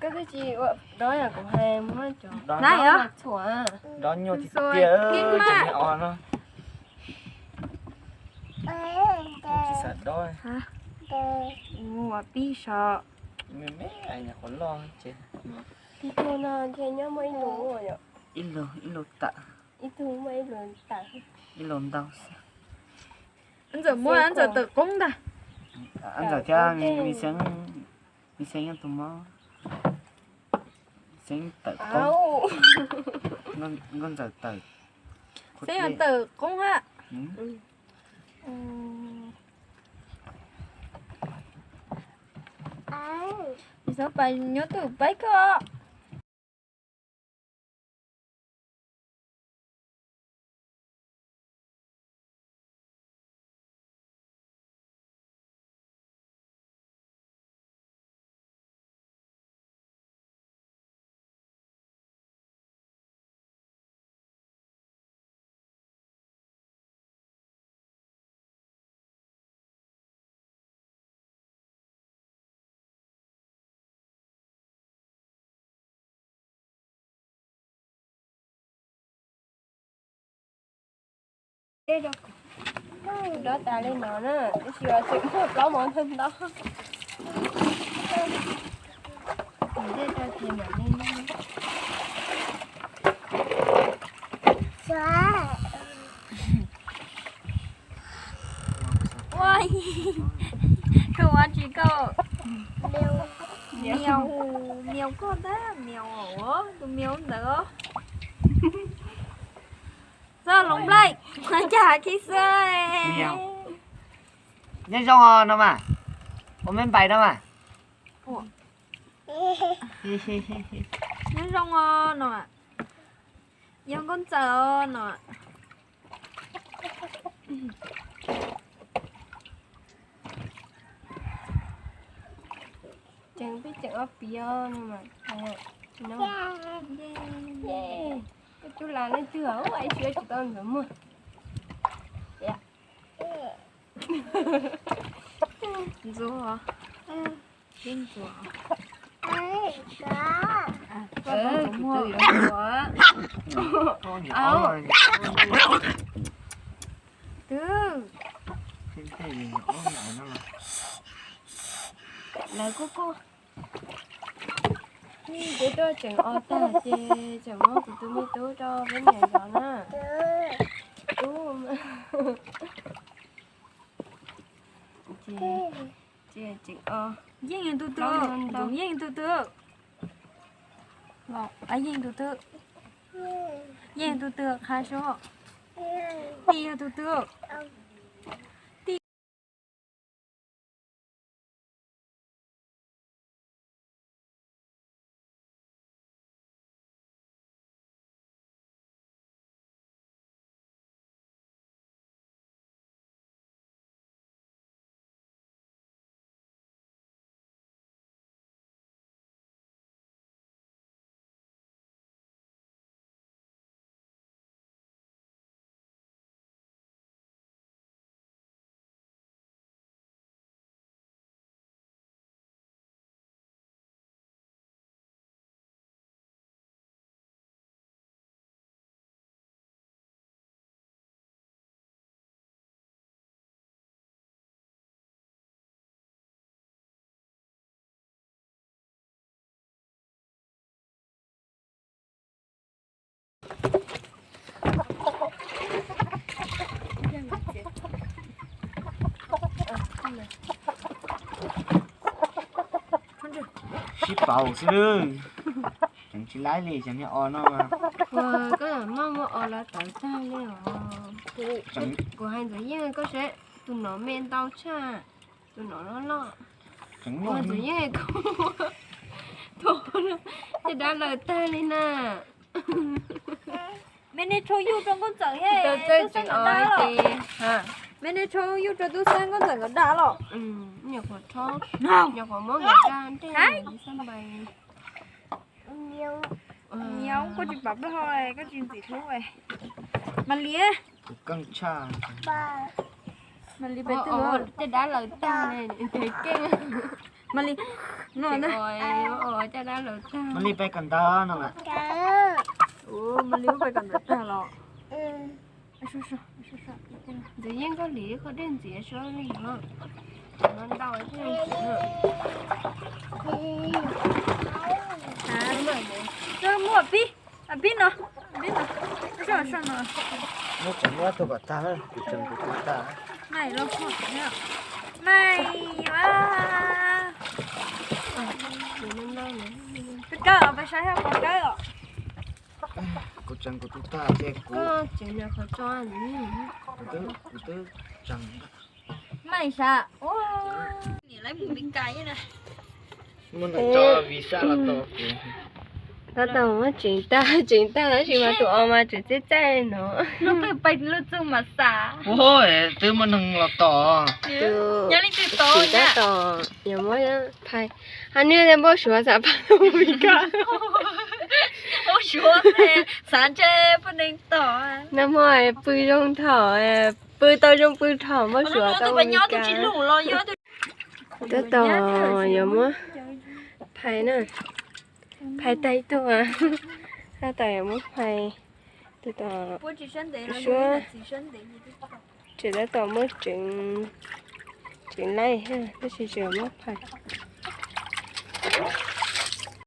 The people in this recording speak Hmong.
Koj twb tsis ua dob yom, kuv hais muab cov dob txhuam. Dob nyuaj tiag tiag, ces me os no. Tsis xav dob. Ua pib so. Me me nyuam qhuav loj ces. Ib tug no ntshe nyob muaj ib lus yom. Ib lus, ib lus tawm. Ib tug muaj ib lus tawm. Ib lus ntau xwb. Ntxawm muab Ntxawm tawm qoob ntag. Ntxawm thiab Me Xeeb, Me Xeeb yog tus mob. Xeeb tawm qoob. Nkauj Ntxawm tawm. Xeeb yog tawm qoob ha. Xav pais nyob twj ywm pab koj. Dob tas li no na, tab sis tseem muaj plaub mov ntau ntau. Dej rau ces mam li. Ua, koj ua tsis koj, miaus, miaus koj ntag, miaus, tus miaus ntawd. Txoj loo nplaim, cas khib xwb. Nyob zoo os no mas, ua me npais no mas. Nyob zoo os no, yog nkauj ntxawm os no. Tseem peb tseem ob piv os no mas. Koj cub las leej twg os, ib tsis tsis tau ntxuav muag. Ntxuav, ntxuav. Twb. Lawv kuj kuj. Peb tuaj tseem o tag ces tseem muab kuv tus me tub rau peb niam zov na. Tub. Ces tseem o. Yeej tus twg, Yeej tus twg. Yeej tus twg. Yeej tus twg qha sub. Tij yog tus twg. Sib pauv xwb, tseem tsis laib li cov niag o no. Ua koj muaj muaj o los tawv tag li os. Kuv hais Ntxawm Yeej koj saib, tus no me ntau tshaj, tus no loj loj. Ua Ntxawm Yeej koj, caj dab lawm tag li na. Me nej tsho yuj rau nkauj ntxawm, tub xeeb nkawd dab los. Me nej tsho yuj rau tub xeeb nkauj ntxawm nkawd dab los. Nyuam qhuav rho, nyuam qhuav muab nkawd dab nreg xab npais. Nyob koj tsis pom plaub hau, koj tsis ntxim hlub. Mas Liv, Mas Liv pem twg? Caj dab lawm tag, keej. Mas Liv, no na. Caj dab lawm tag. Mas Liv pem kawm ntawv no mas. Mas Liv pem kawm ntawv tag los. Ntxim yeej koj Liv qhov dej ntxiv so li no. Ntau thiab. Muaj pib, pib no, pib no. Muab tseem muab tus kom tag, kuv tseem kuv tus tag. Mai los, mai, peb kawg, peb saib peb kawg. Kuv tseem kuv tus tag ces kuv, kuv twb tseem. Mai sav, niam lawv mus Meskas na. Muab nws tso visa los tau. Tab tom muab tseem tag, tseem tag tab sis mas tus o mas tseem txaij txaij no. Lub twg pais lub txug mas xav. Twb muaj neeg los tom. Nyob leej twg tom tab tom yuav muab phais. Hab nws npau suav xav phaj mus Meskas. Npau suav xav ntshe poj neeg tom. Nag hmo pw zoo thaum, pw tau zoo pw thaum npau suav tau Meskas. Tab tom yuav muab phais na. Phais tag ib tug, tab tom yuav muab phais. Tus tom suab tseem tab tom muab tseev, tseev laij thiab tab sis tseem muab phais.